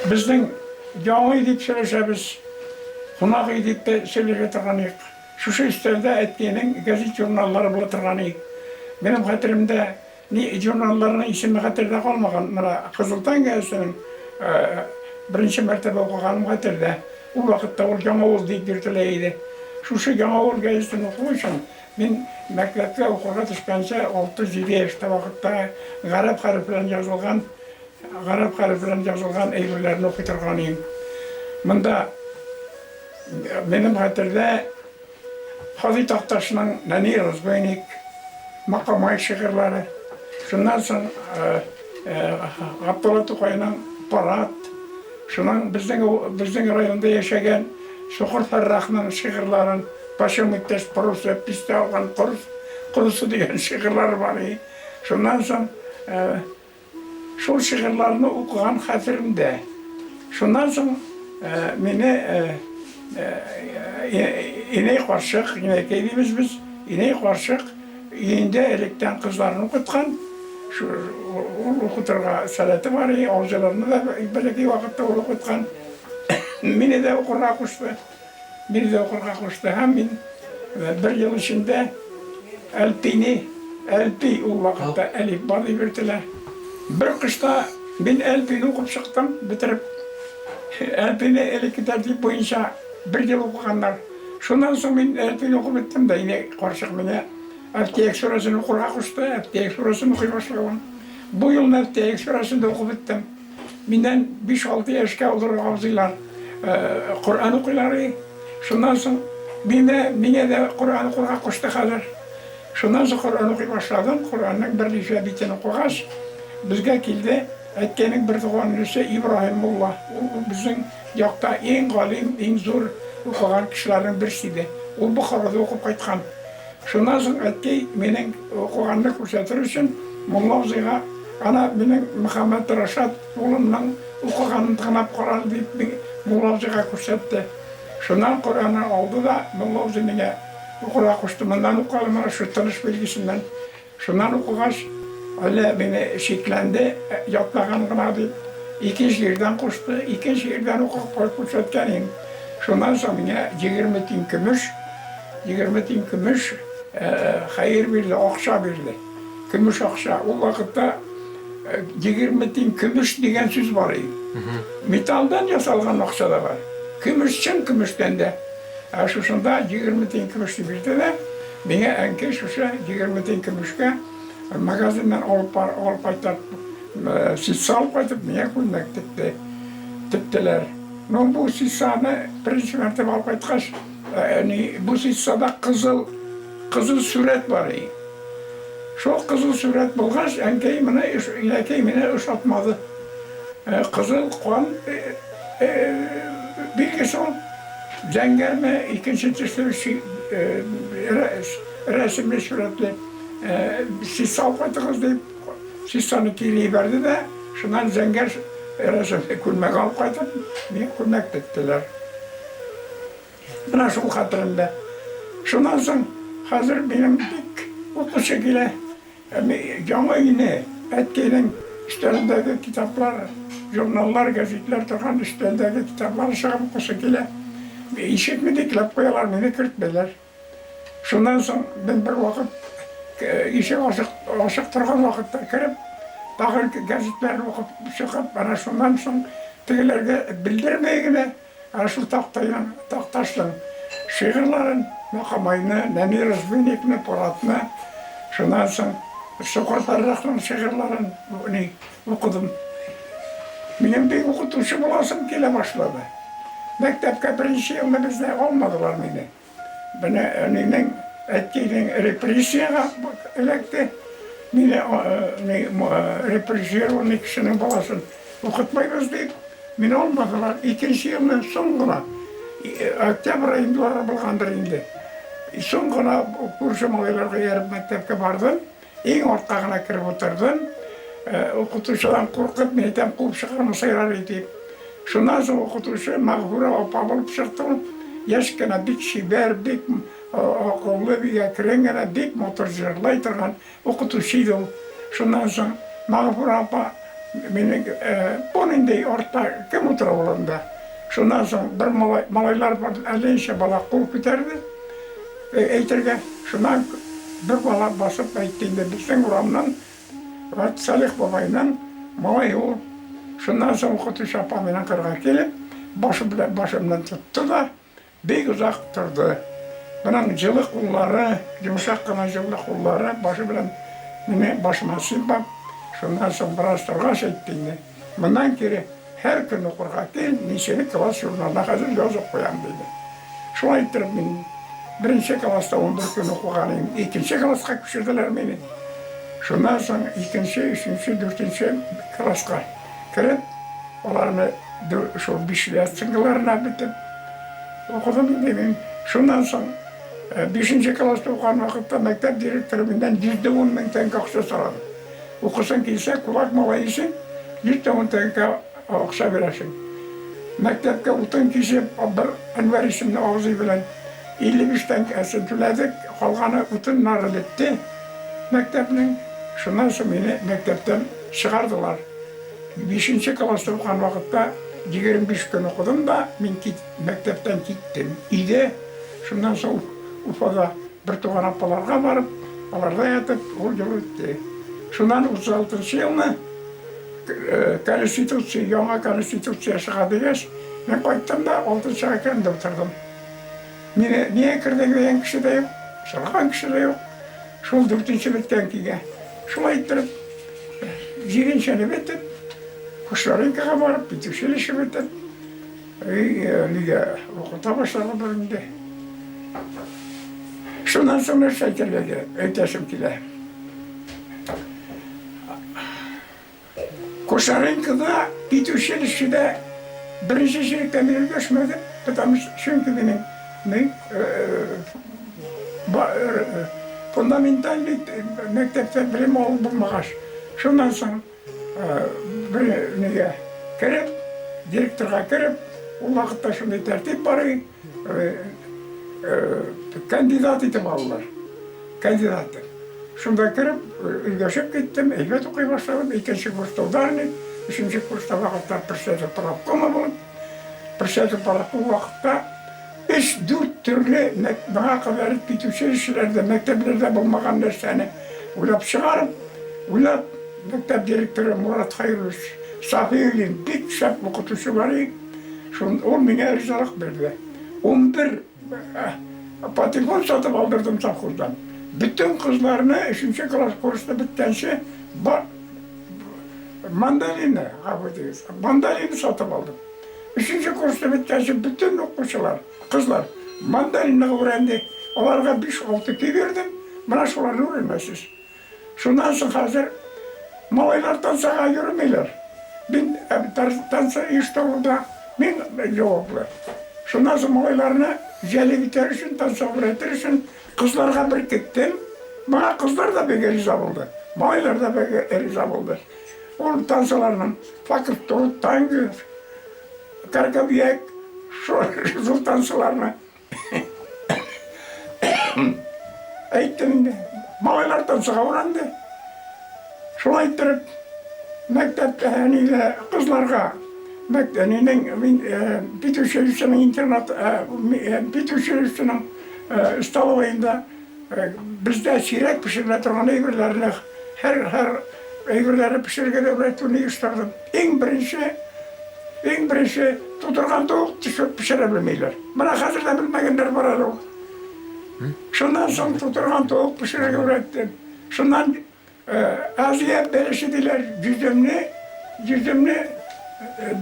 Безнең яңа өй дип сөйләшәбез, кунак өй дип тә сөйләшә торган идек. Шушы өстәлдә әткәйнең гәзит-журналлары була торган иде. Минем хәтеремдә, ни журналларның исеме хәтердә калмаган. Менә Кызыл таң гәзитенең беренче мәртәбә укыганым хәтердә. Ул вакытта ул Яңавыл дип йөртелә иде. Шушы Яңавыл гәзитен уку өчен мин мәктәпкә укырга төшкәнче алты-җиде яшьтә вакытта гарәп хәрефе белән язылган гарәп хәрефе белән язылган әйберләрне укый торган идем. Монда Минем хәтердә Һади Такташның Нәни разбойник, Макамай шигырьләре, шуннан соң Габдулла Тукайның Парад, шуннан безнең безнең районда яшәгән Сукыр Фәррахның шигырьләрен, Почем иптәш парусы, пистә алган корс, корысы дигән шигырьләре бар иде. Шуннан соң Шул шигырьләрне укыган хәтеремдә. Шуннан соң мине инәй карчык, инәкәй дибез без, инәй карчык өендә электән кызларын укыткан. Ул укытырга сәләте бар иде, абзыйларны да бәләкәй вакытта ул укыткан. Мине дә укырга кушты. Мине дә укырга кушты һәм мин бер ел эчендә Әлпине, Әлпи ул вакытта әлифба дип йөртелә. Бер кышта мин Әлпине укып чыктым, бетереп. Әлпине элекке тәртип буенча бер ел укыганнар. Шуннан соң мин Әлпине укып беттем дә, инде карчык мине Әфтияк сүрәсен укырга кушты, Әфтияк сүрәсен укый башладым. Бу елны Әфтияк сүрәсен дә укып беттем. Миннән биш-алты яшькә олырак абзыйлар Коръән укыйлар и. Шуннан соң мине, миңа дә Коръән укырга кушты хәзер. Шуннан соң Коръән укый башладым. Коръәннең берничә битен укыгач, безгә килде әткәйнең бертуган энесе Ибраһим мулла. Ул безнең якта иң галим, иң зур укыган кешеләрнең берсе иде. Ул Бохарада укып кайткан. Шуннан соң әткәй минең укыганны күрсәтер өчен мулла абзыйга, Ана, минең Мөхәммәтрашат улымның укыганын тыңлап кара әле, дип, мулла абзыйга күрсәтте. Шуннан Коръәнне алды да мулла абзый миңа укырга кушты. Моннан укы әле, менә шул тыныш билгесеннән. Шуннан укыгач, әллә мине шикләнде, ятлаган гына дип, икенче җирдән кушты, икенче җирдән укып күрсәткән идем. Шуннан соң миңа 20 тин көмеш, 20 тин көмеш хәер бирде, акча бирде. Көмеш акча. Ул вакытта 20 тин көмеш дигән сүз бар иде. Металлдан ясалган акча да бар. Көмеш, чын көмештән дә. Ә шушында 20 тин көмеш дип бирде дә, миңа әнкәй шушы 20 тин көмешкә магазиннан алып бар, алып кайтып, ситса алып кайтып, миңа күлмәк текте. Тектеләр. Ну, бу ситсаны беренче мәртәбә алып кайткач, ни, бу ситсада кызыл, кызыл сурәт бар иде. Шул кызыл сурәт булгач, әнкәй моны, инәкәй мине ошатмады. Кызыл кан билгесе ул. Зәңгәрме, икенче төсле рәсемле сурәтле. Сез алып кайтыгыз дип, сез аны кире җибәрде дә, шуннан зәңгәр рәсемле күлмәк алып кайтып, миңа күлмәк тектеләр. Менә шул хәтеремдә. Шуннан соң хәзер минем бик укучы килә. Яңа өйне, әткәйнең өстәлендәге китаплар, журналлар, гәзитләр торган өстәлдәге китаплар чыгып укысы килә. Ишекне бикләп куялар, мине кертмиләр. Шуннан соң мин бервакыт ишек ачык, ачык торган вакытта кереп, тагын гәзитләрне укып чыгып, ана шуннан соң тегеләргә белдермәй генә, Ә шул тактайның, Такташның шигырьләрен, Мокамайны, Нәни Разбойникны, Пуратны, шуннан соң Сукыр Фәррахның шигырьләрен ни, укыдым. Минем бик укытучы буласым килә башлады. Мәктәпкә беренче елны безне алмадылар мине. Менә әнинең, әткәйнең репрессиягә эләкте. Мине репрессированный кешенең баласын укытмыйбыз дип, мине алмадылар. Икенче елны соң гына, октябрь аенда булгандыр инде. Соң гына күрше малайларга ияреп мәктәпкә бардым. Иң артка гына кереп утырдым. Укытучыдан куркып, мин әйтәм, куып чыгармаса ярар иде дип. Шуннан соң укытучы Мәгъфүрә апа булып чыкты ул. Яшь кенә, бик чибәр, бик акыллы, бик әкрен генә, бик матур җырлай торган укытучы иде ул. Шуннан соң Мәгъфүрә апа мине, бу нинди артта кем утыра ул анда? Шуннан соң бер малай, малайлар бар, әллә ничә бала кул күтәрде әйтергә. Шуннан бер бала басып әйтте инде, безнең урамның Вәт Салих бабайның малае ул. Шуннан соң укытучы апа минем кырга килеп, башы белән башымнан тотты да, бик озак торды. Моның җылы куллары, йомшак кына җылы куллары башы белән мине башыма сыйпап, шуннан соң бераз торгач әйтте инде, Моннан кире һәр көн укырга кил, мин сине класс журналына хәзер язып куям, диде. Шулай иттереп мин беренче класста 11 көн укыган идем, икенче класска күчерделәр мине. Шуннан соң икенче, өченче, дүртенче класска кереп, аларны шул бишле оценкаларына бетеп укыдым инде мин. Шуннан соң бишенче класста укыган вакытта мәктәп директоры миннән 110 мең тәңкә акча сорады. Укысың килсә, кулак малае син, 110 тәңкә акча бирәсең. Мәктәпкә утын кисеп, бер Әнвәр исемле абзый белән 55 тәңкәсен түләдек, калганы утыннары бетте мәктәпнең. Шуннан соң мине мәктәптән чыгардылар. Бишенче класста укыган вакытта 25 көн укыдым да, мин кит, мәктәптән киттем. Өйдә, шуннан соң Уфада бертуган апаларга барып, аларда ятып, ул ел үтте. Шуннан 36 нчы елны Конституция, яңа Конституция чыга дигәч, мин кайттым да алтынчыга кердем дә утырдым. Мине нигә кердең дигән кеше дә юк, сораган кеше дә юк. Шул дүртенче беткән көйгә. Шулай иттереп, җиденчене бетеп, Кушнаренкога барып, педучилище бетеп, нигә укыта башладылар инде. Шуннан соң нәрсә әйтергә кирәк? Әйтәсем килә. Кушнаренкода педучилищеда беренче чиректә мин өлгәшмәдем, потому что чөнки минем мин фундаментальный мәктәптә белем алып булмагач. Шуннан соң бер нигә кереп, директорга кереп, ул вакытта шундый тәртип бар иде, кандидат итеп алдылар. Кандидат. Шунда кереп, өлгәшеп киттем, әйбәт укый башладым. Икенче курста ударник, өченче курста вакытта председатель профкома булып, председатель профком вакытта өч-дүрт төрле моңа кадәр педучилищеләрдә, мәктәпләрдә булмаган нәрсәне уйлап чыгарып, уйлап, мәктәп директоры Мурат Хәйруллович Сафиуллин бик шәп укытучы бар иде, шун, ул миңа ризалык бирде. 11 патефон сатып алдырдым совхоздан. Бөтен кызларны өченче класс курсны беткәнче бар мандолина, гафу итегез, мандолина сатып алдым. Өченче курсны беткәнче бөтен укучылар, кызлар мандолинага үрәнде. Аларга 5-6 көй бирдем. Менә шуларны үрәнәсез. Шуннан соң хәзер малайлар танцага йөрмиләр. Мин танца оештыруда мин җаваплы. Шуннан соң малайларны җәлеп итәр өчен, танцага өйрәтер өчен кызларга беркеттем. Моңа кызлар да бик риза булды. Малайлар да бик риза булды. Ул танцаларның фокстрот, танго, каркабияк, шул танцаларны Әйттем инде, малайлар танцыга уранды. Шулай иттереп, мәктәптә әнигә, кызларга, әнинең мин педучилищеның интернат, педучилищеның столовыенда бездә сирәк пешерелә торган әйберләрне, һәр һәр әйберләрне пешерергә дә өйрәтүне оештырдым. Иң беренче, иң беренче тутырган тавык төшереп пешерә белмиләр. Менә хәзер дә белмәгәннәр бар әле ул. Шуннан соң тутырган тавык пешерергә өйрәттем. Шуннан Азия бәлеше диләр, йөземне, йөземне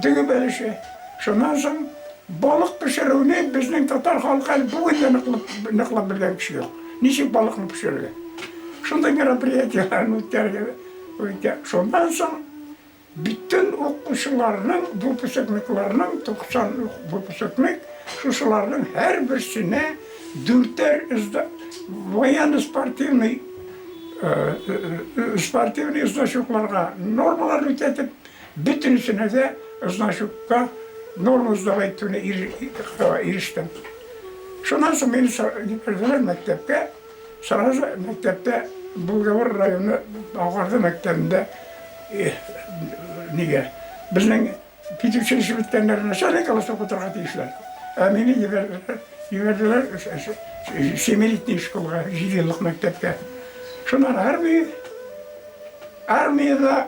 дөге бәлеше. Шуннан соң балык пешерүне безнең татар халкы әле бүген дә ныклап, ныклап белгән кеше юк. Ничек балыкны пешерергә? Шундый мероприятиеләрне үткәрергә. Шуннан соң Бөтен укучыларның, выпускникларның, 90 выпускник, шушыларның һәрберсенә дүртәр военно-спортивный спортивный значокларга нормалар үтәтеп, бөтенесенә дә значокка норма сдавать итүне ирештем. Шуннан соң мине җибәрделәр мәктәпкә. Сразу мәктәптә Булгавыр районы Агарды мәктәбендә нигә? Безнең педучилище беткәннәр начальный класс укытырга тиешләр. Ә мине җибәрделәр, җибәрделәр семилетний школга, җиде еллык мәктәпкә. Шуннан армия, армиядә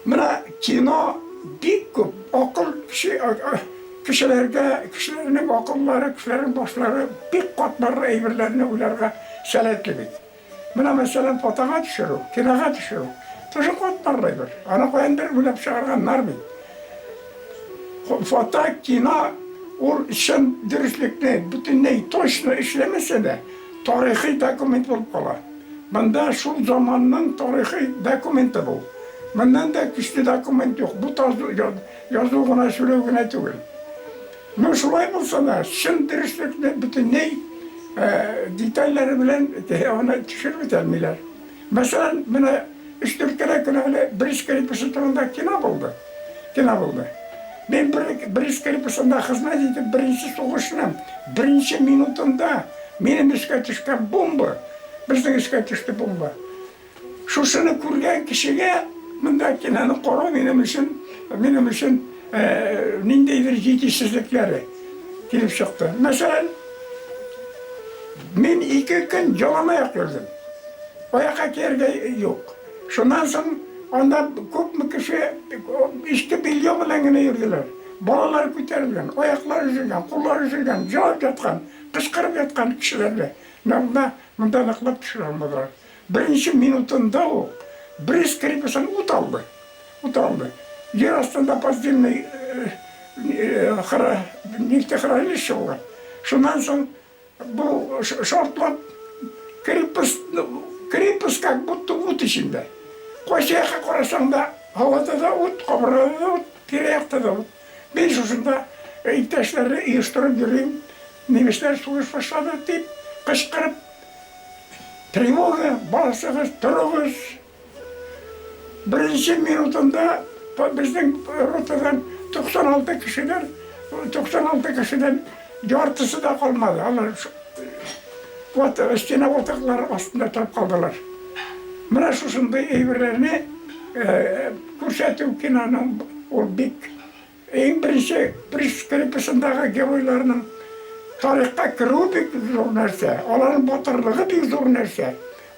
Менә кино бик күп акыл кеше кешеләргә, кешеләрнең акыллары, кешеләрнең башлары бик катларлы әйберләрне уйларга сәләтле бит. Менә мәсәлән, фотога төшерү, кинога төшерү тоже катларлы әйбер. Аны каяндыр уйлап чыгарганнар бит. Фото, кино ул чын дөреслекне бөтенләй точно эшләмәсә дә, тарихи документ булып кала. Монда шул заманның тарихи документы бу. Моннан да көчле документ юк. Бу язу гына, сөйләү генә түгел. Ну, шулай булса да, чын дөреслекне бөтенләй детальләре белән аны төшереп бетермиләр. Мәсәлән, менә өч-дүрт кенә көн әле Брест крепосте турында кино булды. Кино булды. Мин Брест крепостында хезмәт итеп, беренче сугышның беренче минутында минем өскә төшкән бомба, безнең өскә төште бомба. Шушыны күргән кешегә монда киноны карау минем өчен, минем өчен ниндәйдер җитешсезлекләре килеп чыкты. Мәсәлән, мин 2 көн яланаяк йөрдем. Аякка кияргә юк. Шуннан соң анда күпме кеше иске белье белән генә йөрделәр. Балалар күтәрелгән, аяклар өзелгән, куллар өзелгән, җылап яткан, кычкырып яткан кешеләрне монда, монда ныклап төшерә алмадылар. Беренче минутында ук Брест крепостен ут алды. Ут алды. Ер астында подземный нефтехранилище булган. Шуннан соң Бу шартлап крепость, крепость как будто ут эчендә. Кайсы якка карасаң да, һавада да ут, кабыргада да ут, тирә-якта да ут. Мин шушында иптәшләрне оештырып йөрим, немецләр сугыш башлады дип кычкырып, тревога, басыгыз, торыгыз. Беренче минутында безнең ротадан 96 кешедән 96 кешедән яртысы да калмады. Алар вот стена ватыклары астында торып калдылар. Менә шушындый әйберләрне күрсәтү киноның ул бик Иң беренче Брест крепостендагы геройларның тарихка керүе бик зур нәрсә, аларның батырлыгы бик зур нәрсә.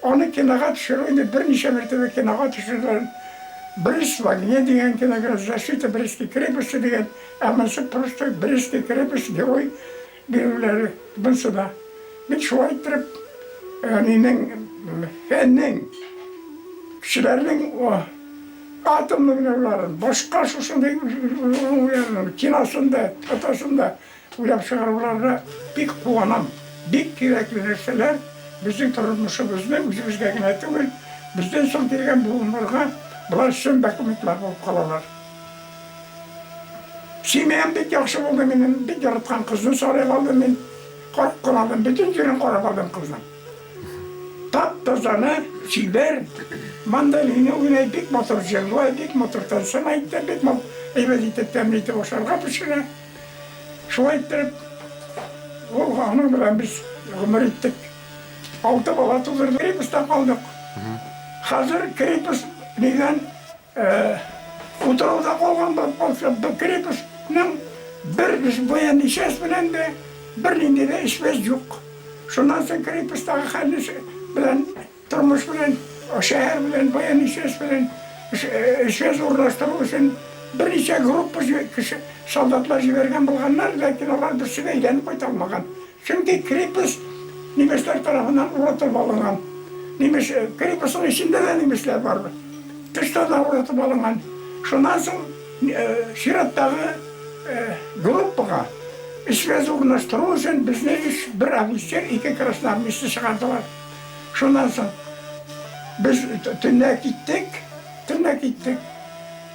Аны кинога төшерү инде берничә мәртәбә кинога төшерделәр. Брест в огне дигән кинога, Защита Брестской крепости дигән, ә монысы просто Брестский крепость герой бирүләре монысы да. Мин шулай иттереп әнинең фәннең кешеләрнең Атомный уйлауларын, башка шушындый уйларын, киносын да, фотосын да уйлап чыгаруларына бик куанам. Бик кирәкле нәрсәләр безнең тормышыбызны үзебезгә генә түгел, бездән соң килгән буыннарга болар чын документлар булып калалар. Семьям бик яхшы булды минем, бик яраткан кызны сарыйп алдым мин. Карап кына алдым, бөтен җирен карап алдым кызның. Тап-тазаны, чибәр, мандолина уйный, бик матур җырлый, бик матур танцыма итә, бик әйбәт итеп, тәмле итеп ашарга пешерә. Шулай иттереп, ул аның белән без гомер иттек. Алты бала тудырдык, крепостьта калдык. Хәзер крепость дигән Утрауда калган булып калса, бу крепостьның бер военный часть белән дә бернинди дә связь юк. Шуннан соң крепостьтагы хәлне белән, тормыш белән, шәһәр белән, военный часть белән связь урнаштыру өчен берничә группа кеше, солдатлар җибәргән булганнар, ләкин алар берсе дә әйләнеп кайта алмаган. Чөнки крепость немецлар тарафыннан уратып алынган. Немец крепостьның эчендә дә немецлар бар. Тышта да уратып алынган. Шуннан соң чираттагы группага связь урнаштыру өчен безне өч бер офицер, ике красноармейцы чыгардылар. Шуннан соң без төнлә киттек, төнлә киттек.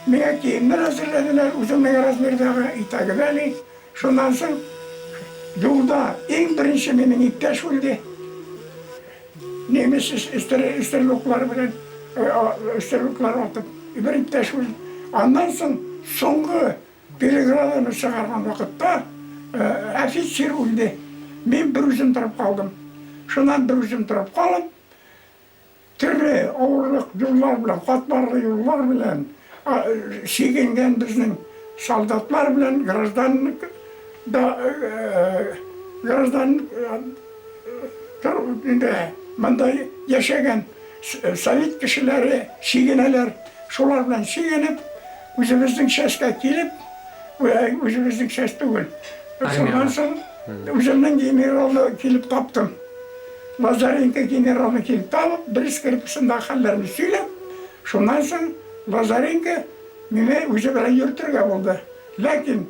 Миңа киемнәр әзерләделәр, үземнең размердагы и так далее. Шуннан соң юлда иң беренче минем иптәш үлде. Немец стрелоклары белән стрелоклар атып, бер иптәш үлде. Аннан соң соңгы переграданы чыгарган вакытта Офицер үлде. Мин бер үзем торып калдым. Шуннан бер үзем торып калып, төрле авырлык юллар белән, катларлы юллар белән чигенгән безнең солдатлар белән граждан да граждан инде монда яшәгән совет кешеләре чигенәләр. Шулар белән чигенеп, үзебезнең частька килеп, үзебезнең часть түгел. Шуннан соң үземнең генералны килеп таптым. Лазаренко генералны килеп табып, Брест крепостендагы хәлләрне сөйләп, шуннан соң Лазаренко мине үзе белән йөртергә булды. Ләкин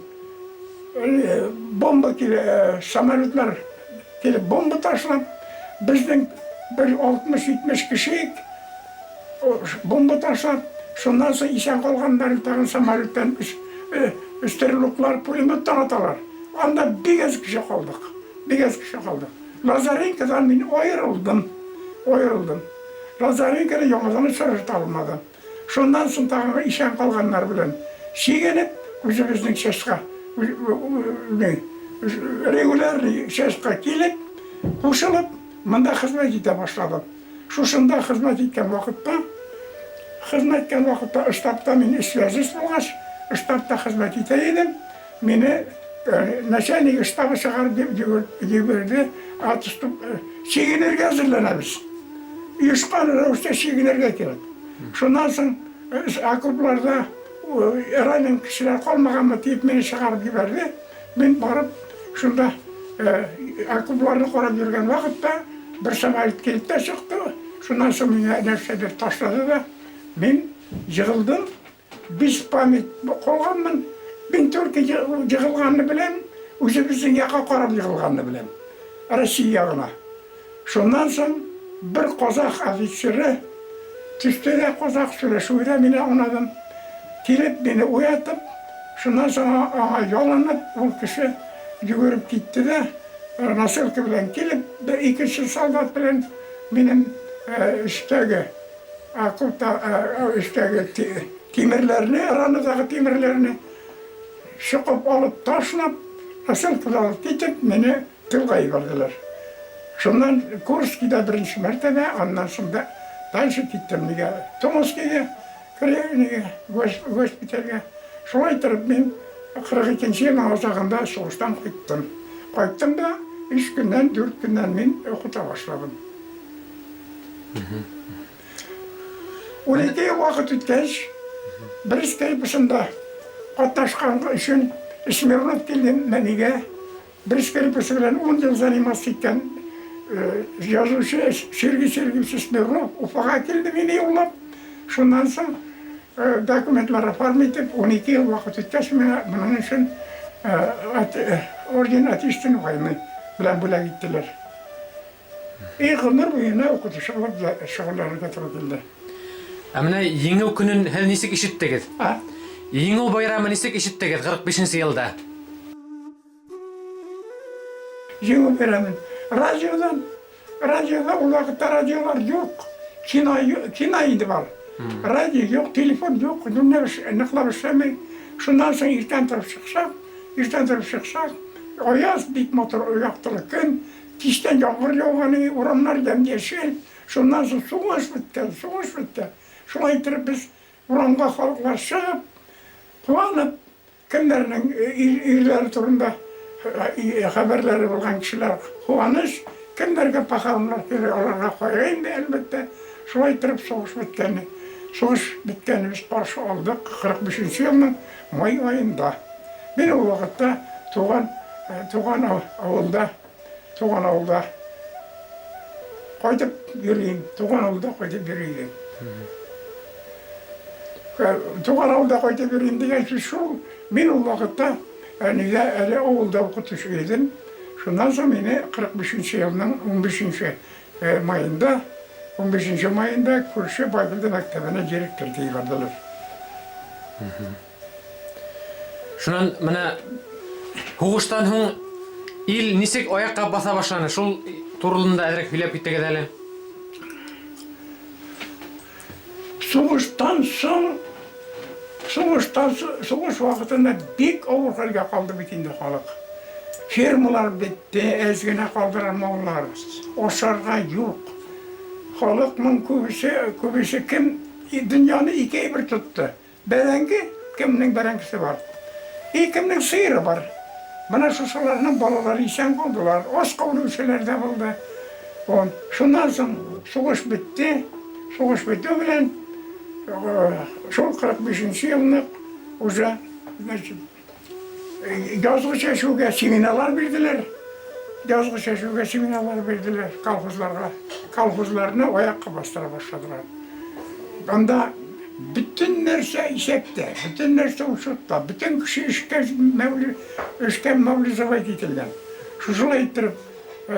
бомба килә, самолетлар килеп бомба ташлап, безнең бер 60-70 кеше идек, бомба ташлап, шуннан соң исән калганнарын тагын самолеттан стрелоклар пулеметтан аталар. Анда бик әз кеше калдык. Бик әз кеше калдык. Лазаренкодан мин аерылдым. Аерылдым. Лазаренконы яңадан очрата алмадым. Шуннан соң тагын исән калганнар белән чигенеп, үзебезнең частька, регулярный частька килеп, кушылып, монда хезмәт итә башладым. Шушында хезмәт иткән вакытта, хезмәт иткән вакытта штабта мин связист булгач, штабта хезмәт итә идем. Мине начальник штабы чыгарып җибәрде, отступ, чигенергә әзерләнәбез. Оешкан рәвештә чигенергә кирәк. Шуннан соң окопларда ранен кешеләр калмаганмы дип мине чыгарып җибәрде. Мин барып шунда окопларны карап йөргән вакытта бер самолет килеп тә чыкты. Шуннан соң миңа нәрсәдер ташлады да, мин егылдым. Без память калганмын. Мин только егылганны беләм, үзебезнең якка карап егылганны беләм. Россия ягына. Шуннан соң бер казах офицеры төште дә казах сөйләшүе дә мине аңладым. Килеп мине уятып, шуннан соң аңа ялынып, ул кеше йөгереп китте дә, носилка белән килеп, бер икенче солдат белән минем өстәге Окопта өстәге тимерләрне, ранадагы тимерләрне чокып алып ташлап, носилкада алып китеп, мине тылга җибәрделәр. Шуннан Курскида беренче мәртәбә, аннан соң да дальше киттем нигә, Томскига, нигә, госпитальгә. Шулай торып мин 42 нче елның азагында сугыштан кайттым. Кайттым да, өч көннән, дүрт көннән мин укыта башладым. 12 ел вакыт үткәч, Брест крепостында катнашкан өчен Смирнов килде мәнигә. Брест крепосты белән 10 ел заниматься иткән язучы Сергей Сергеевич Смирнов Уфага килде мине юллап. Шуннан соң документлар оформить итеп, 12 ел вакыт үткәч, миңа моның өчен орден Отечественной войны белән бүләк иттеләр. И гомер буена укытучы булып шөгыльләнергә туры килде. Ә менә Җиңү көнен һез ничек ишеттегез? А? Җиңү байрамы ничек ишеттегез 45 нче елда? Җиңү бәйрәмен радиодан, радиода ул вакытта радиолар юк, кино, кино инде бар. Радио юк, телефон юк, ныклап эшләми. Шуннан соң иртән торып чыксак, иртән торып чыксак, аяз, бик матур яктылы көн, Кичтән яңгыр яуган иде, урамнар ямь-яшел. Шуннан соң сугыш беткән, сугыш беткән. Шулай иттереп без урамга халыклар чыгып, куанып, кемнәрнең ирләре турында хәбәрләре булган кешеләр куаныч, кемнәргә похороннар кирәк, аларга кайгы инде, әлбәттә. Шулай иттереп сугыш беткәнне, сугыш беткәнне без каршы алдык 45 нче елның май аенда. Мин ул вакытта туган туган авылда, туган авылда кайтып йөрим, туган авылда кайтып йөри идем. Туган авылда кайтып йөрим дигән сүз шул, мин ул вакытта әнигә әле авылда укытучы идем. Шуннан соң мине 45 нче елның 15 нче маенда, 15 нче маенда күрше Байгилде мәктәбенә директор итеп җибәрделәр. Шуннан менә һугыштан һуң ил ничек аякка баса башланы, шул турында әзрәк һөйләп китегез әле. Сугыштан соң, сугыштан сугыш вакытында бик авыр хәлгә калды бит инде халык. Фермалар бетте, әз генә калдыра маллар. Ашарга юк. Халыкның күбесе, күбесе кем дөньяны ике әйбер тотты. Бәрәңге, кемнең бәрәңгесе бар. И кемнең сыеры бар. Менә шушыларның балалары исән калдылар. Ач калучылар да булды. Вот. Шуннан соң сугыш бетте. Сугыш бетү белән шул 45 нче елны уже, значит, Язгы чәчүгә семиналар бирделәр. Язгы чәчүгә семиналар бирделәр колхозларга. Колхозларны аякка бастыра башладылар. Анда бөтен нәрсә исәптә, бөтен нәрсә учетта, бөтен кеше эшкә эшкә мобилизовать ителгән. Шушылай иттереп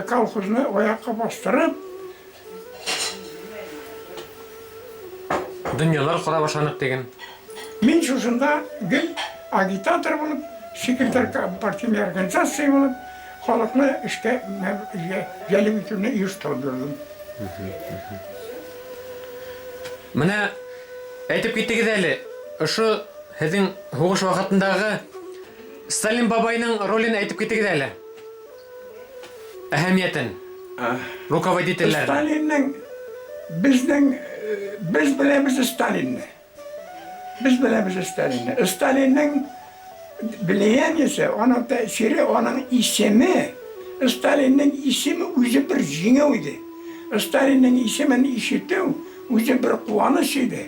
колхозны аякка бастырып, Дөньялар кора башланык диген. Мин шушында гел агитатор булып, секретарь партийной организации булып, халыкны эшкә җәлеп итүне оештырып йөрдем. Менә әйтеп киттегез әле, ошо һезнең һугыш вакытындагы Сталин бабайның ролен әйтеп китегез әле. Әһәмиятен. Руководительләрне. Сталинның безнең без беләбез Сталинны. Без беләбез Сталинны. Сталинның влияниесе, аның тәэсире, аның исеме, Сталинның исеме үзе бер җиңү иде. Сталинның исемен ишетү үзе бер куаныч иде.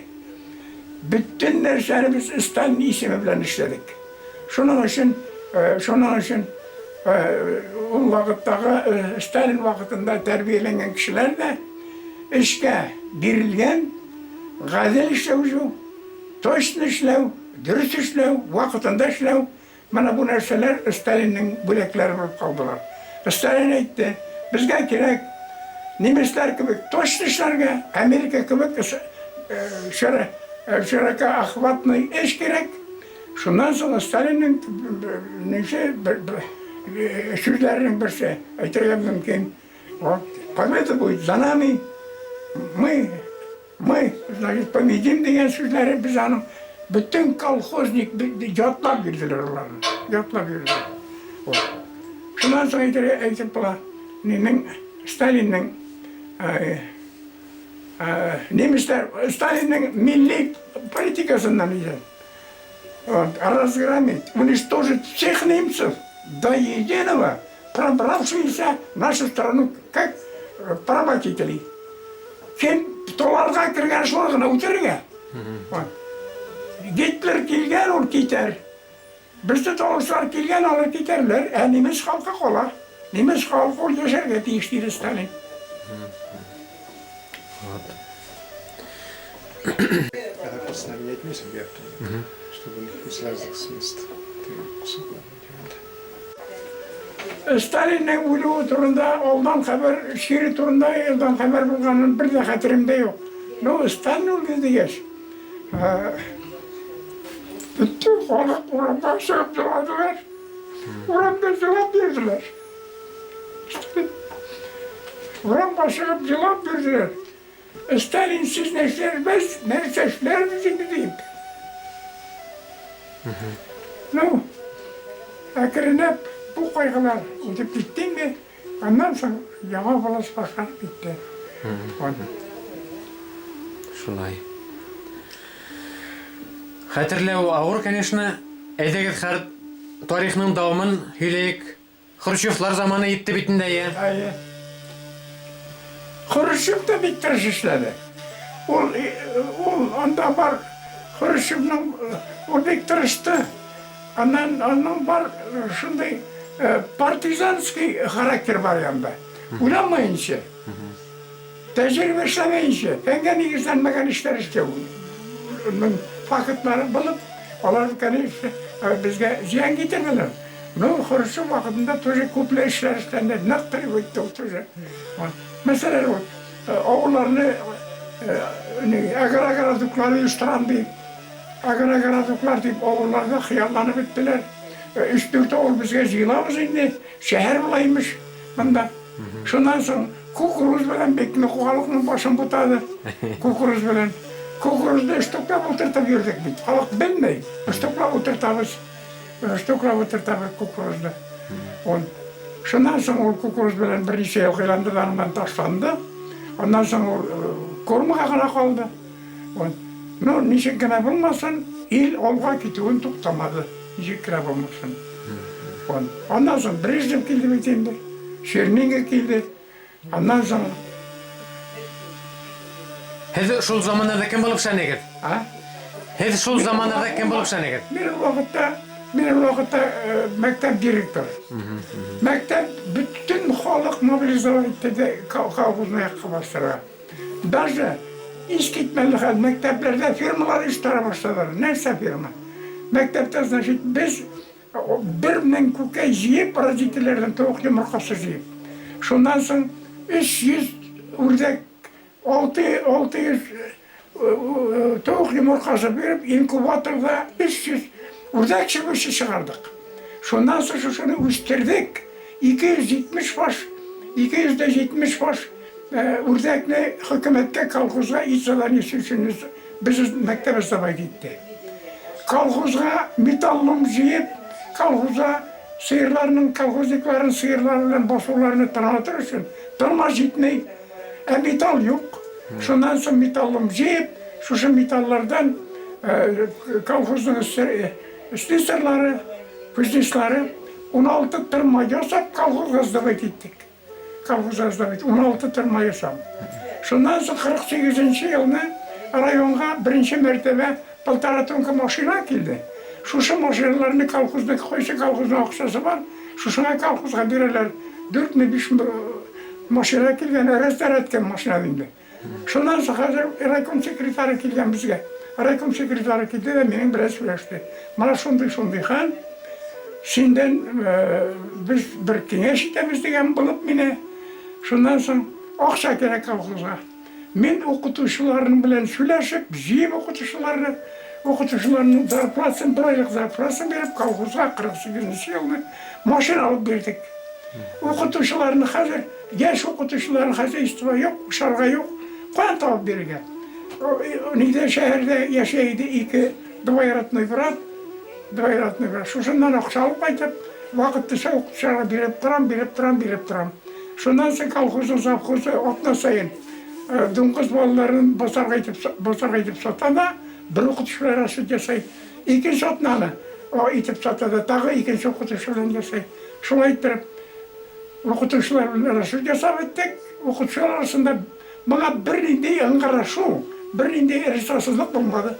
Бөтен нәрсәне без Сталин исеме белән эшләдек. Шуның өчен, шуның өчен ул вакыттагы Сталин вакытында тәрбияләнгән кешеләр дә эшкә бирелгән, гадел эшләү, точно эшләү, дөрес эшләү, вакытында эшләү, менә бу нәрсәләр Сталинның бүләкләре булып калдылар. Сталин әйтте, безгә кирәк немецлар кебек точно эшләргә, Америка кебек широкоохватный эш кирәк. Шуннан соң Сталинның ничә сүзләренең берсе әйтергә мөмкин. Победа будет за нами. Мы, мы, значит, победим дигән сүзләре без аның бөтен колхозник ятлап йөрделәр аларны. Ятлап йөрделәр. Вот. Шуннан соң әйтергә әйтеп була, нинең Сталинның немецлар Сталинның милли политикасыннан иде. Вот, разгромить, уничтожить всех немцев до единого, пробравшиеся в нашу страну как поработители. Кем толарга кергән шулар гына үтерергә. Вот. Гитлер килгән, ул китәр. Безне талаучылар килгән, алар китәрләр, ә немец халкы кала. Немец халкы ул яшәргә тиеш, диде Сталин. Вот. Когда просто нам не отнесем чтобы из разных мест кусок Сталинның үлүе турында алдан хәбәр, чире турында алдан хәбәр булганын бер дә хәтеремдә юк. Ну, Сталин үлде дигәч, бөтен халык урамга чыгып еладылар. Урамда елап йөрделәр. Урамга чыгып елап йөрделәр. Сталин сез нәрсә, нәрсә эшләрбез инде дип. Ну, әкренләп бу кайгылар үтеп китте инде. Аннан соң яңа власть башланып китте. Шулай. Хәтерләү авыр, конечно. Әйдәгез, хәр тарихның дәвамын һөйләйек. Хрущевлар заманы итте бит инде, әйе. Әйе. Хрущев та бик тырыш эшләде. Ул, ул анда бар Хрущевның ул бик тырышты. Аннан аның бар шундый партизанский характер бар янда. Уйламаенча, тәҗрибә эшләмәенчә, фәнгә нигезләнмәгән эшләр эшләү фактлары булып, алар, конечно, безгә зыян китерделәр. Ну, Хрущев вакытында тоже күпле эшләр эшләнде, нык требует ул тоже. Мәсәлән, вот авылларны агрогородоклар оештырам дип, Агрогородоклар дип авылларда хыялланып беттеләр. Өч-дүрт авыл безгә җыелабыз инде, шәһәр була имеш монда. Шуннан соң кукуруз белән бик нык халыкның башын бутады. Кукуруз белән. Кукурузны штуклап утыртып йөрдек бит. Халык белми, штуклап утыртабыз. Штуклап утыртабыз кукурузны. Ул шуннан соң ул кукуруз белән берничә ел кыйланды да аннан ташланды. Аннан соң ул кормага гына калды. Ну, ничек кенә булмасын, ил алга китүен туктамады. Ничек кенә булмасын. Аннан соң Брежнев килде бит инде. Черненко килде. Аннан соң Һеҙ шул заманнарҙа кем булып эшләнегеҙ? А? Һеҙ шул заманнарҙа кем булып эшләнегеҙ? Мин ул ваҡытта, мин ул ваҡытта мәктәп директоры. Мәктәп бөтөн халык мобилизовать итте колхозны аякка бастырырга. Даже искитмәле хәл, мәктәпләрдә фирмалар оештыра башладылар. Нәрсә фирма? Мәктәптә, значит, без 1000 күкәй җыеп, родительләрдән тавык йомыркасы җыеп. Шуннан соң 300 үрдәк, 600 тавык йомыркасы биреп, инкубаторда 300 үрдәк чебеше чыгардык. Шуннан соң шушыны үстердек. 270 баш, 270 баш үрдәкне хөкүмәткә, колхозга ит заданиесе өчен без мәктәп сдавать итте. Колхозга металлом җыеп, колхозга сыерларның, колхозникларын сыерлары белән басуларны тырнатыр өчен тырма җитми, ә металл юк. Шуннан соң металлом җыеп, шушы металлардан колхозның слесарьлары, кузнецлары 16 тырма ясап колхозга сдавать иттек. Колхозга сдавать 16 тырма ясап. Шуннан соң 48 елны районга беренче мәртәбә полтора тонка машина килде. Шушы машиналарны колхозда, кайсы колхозның акчасы бар, шушыңа колхозга бирәләр. 4-ме 5 машина килгән, рәт-рәткән машина инде. Шуннан соң хәзер райком секретаре килгән безгә. Райком секретаре килде дә минем белән сөйләште. Менә шундый-шундый хәл. Синдән без бер киңәш итәбез дигән булып мине. Шуннан соң акча кирәк колхозга. Мин укытучыларның белән сөйләшеп, җыеп укытучыларны, укытучыларның зарплатасын, бер айлык зарплатасын биреп, колхозга 48 елны машина алып бирдек. Укытучыларны хәзер, яшь укытучыларның хозяйство юк, ашарга юк. Каян табып бирергә? Нидә шәһәрдә яшәй иде ике двоюродной брат, двоюродной брат. Шушыннан акча алып кайтып, вакыт төшә укытучыларга биреп торам, биреп торам, биреп торам. Шуннан соң колхозның завхозы атна саен дуңгыз балаларын базарга итеп, базарга итеп сата да, бер укытучылар расчет ясый. Икенче атнаны итеп сата да, тагы икенче укытучы белән ясый. Шулай иттереп, укытучылар белән расчет ясап беттек. Укытучылар арасында моңа бернинди ыңгырашу, бернинди ризасызлык булмады.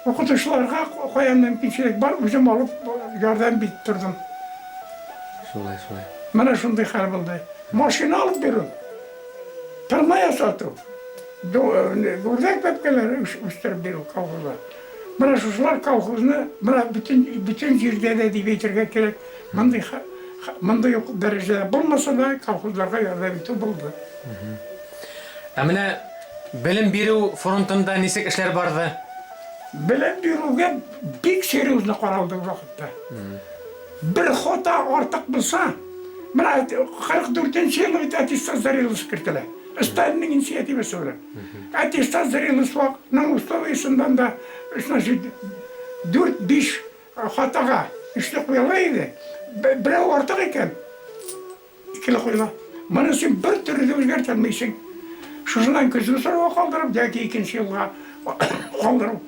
Укытучыларга каян мөмкинчелек бар, үзем алып ярдәм бит тордым. Шулай, шулай. Менә шундый хәл булды. Машина алып бирү, тырма ясату, үрдәк бәбкәләре үстереп бирү колхозга. Менә шушылар колхозны, менә бөтен, бөтен җирдә дә дип әйтергә кирәк, мондый, мондый ук дәрәҗәдә булмаса да, колхозларга ярдәм итү булды. Ә менә белем бирү фронтында ничек эшләр барды? Белем бирүгә бик серьезно каралды ул вакытта. Бер хата артык булса, менә 44 елны бит аттестат зрелости кертелә. Сталинның инициативасы белән. Аттестат зрелостьның условиясеннән дә, значит, 4-5 хатага өчле куела иде. Берәү артык икән, икеле куела. Моны син бер төрле дә үзгәртә алмыйсың. Шушыннан көзге сорауга калдырып, яки икенче елга калдыру.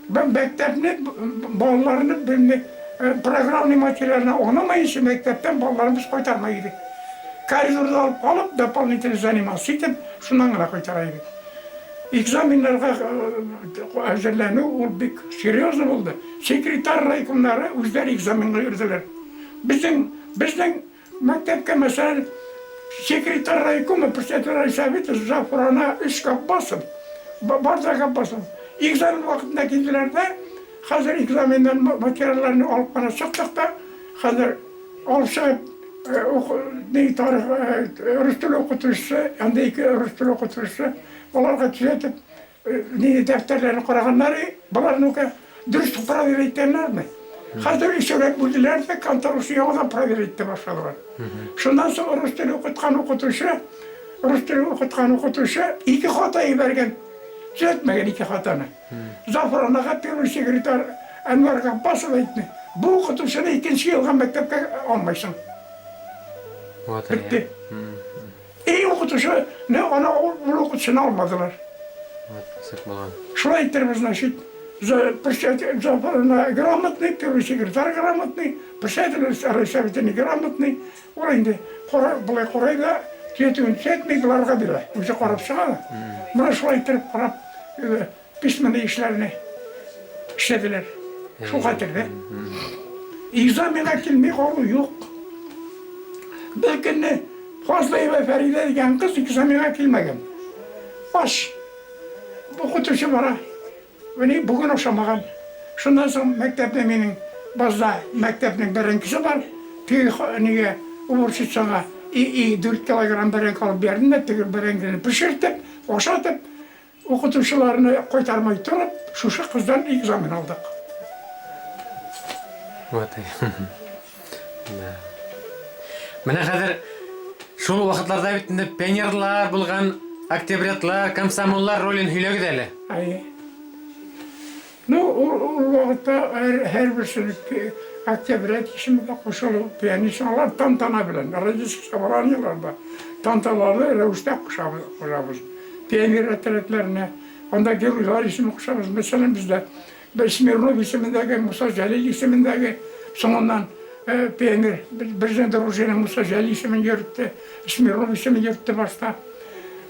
Мәктәпне, балаларны белми, программный материалны аңламаенча мәктәптән балаларны без кайтармый идек. Коридорда алып калып, дополнительно заниматься итеп, шуннан гына кайтара идек. Экзаменнарга әзерләнү ул бик серьезно булды. Секретарь райкомнары үзләре экзаменга йөрделәр. Безнең, безнең мәктәпкә, мәсәлән, секретарь райкома, председатель райсовета Зафурана өч Габбасов, бар да Габбасов. Экзамен вакытында килделәр дә, хәзер экзаменнан материалларны алып кына чыктык та, хәзер алып чыгып, ни тарих, рус теле укытучысы, анда ике рус теле укытучысы, аларга төзәтеп, ни дәфтәрләрен караганнар, болар ну-ка, дөрес проверить иткәннәрме? Хәзер өчәүләп бүлделәр дә, конторасы яңадан проверить итә башладылар. Шуннан соң рус теле укыткан укытучы, рус теле укыткан укытучы ике хата җибәргән. Төзәтмәгән ике хатаны. Зафар анага первый секретарь Әнвәр Габбасов әйтте. Бу укытучыны икенче елга мәктәпкә алмайсың. Вот, Бетте. И укытучы, не аны ул укытучыны алмадылар. Вот, ничек булган. Шулай иттереп, значит, за председатель Зафарына грамотный, первый секретарь грамотный, председатель райсовета неграмотный. Ул инде кара, болай карай да, төзәтүен төзәтми, боларга бирә. Үзе карап чыга да. Менә шулай иттереп карап, письменный эшләрне эшләделәр. Шул хәтердә. Экзаменга килми калу юк. Бер көнне Фазлыева Фәридә дигән кыз экзаменга килмәгән. Ач. Укытучы бара. Менә бүген ошамаган. Шуннан соң мәктәпне минем базда мәктәпнең бәрәңгесе бар. Теге нигә уборщицага и и 4 килограмм бәрәңге алып бирдем дә, теге бәрәңгене пешертеп, ашатып, укытучыларны кайтармый торып, шушы кыздан экзамен алдык. Вот. Да. Менә хәзер шул вакытларда бит инде пионерлар булган, октябрятлар, комсомоллар ролен һөйләгез әле. Әйе. Ну, ул, ул вакытта һәр, һәрберсенең октябрят исемендә кушылу, пианист алар тантана белән, родительский собраниеларда тантаналы рәвештә кушабыз, кушабыз. Пионер отрядларына, анда геройлар исеме кушабыз. Мәсәлән, бездә бер Смирнов исемендәге, Муса Җәлил исемендәге, соңыннан пионер безнең дружина Муса Җәлил исемен йөртте, Смирнов исемен йөртте башта.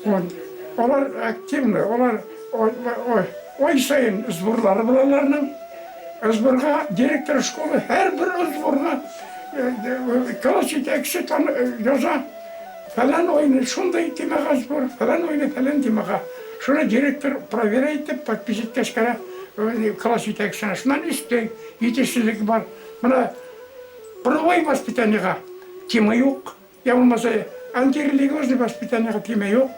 Вот. Алар активны, алар ай саен сборлары була аларның. Сборга директор школы һәрбер сборга класс җитәкчесе яза. Фәлән айны шундый темага сбор, фәлән айны фәлән темага. Шуны директор проверя итеп, подпись иткәч кенә класс җитәкчесенә. Шуннан өстәй, җитешсезлек бар. Менә половой воспитаниега тема юк. Я булмаса антирелигиозный воспитаниега тема юк.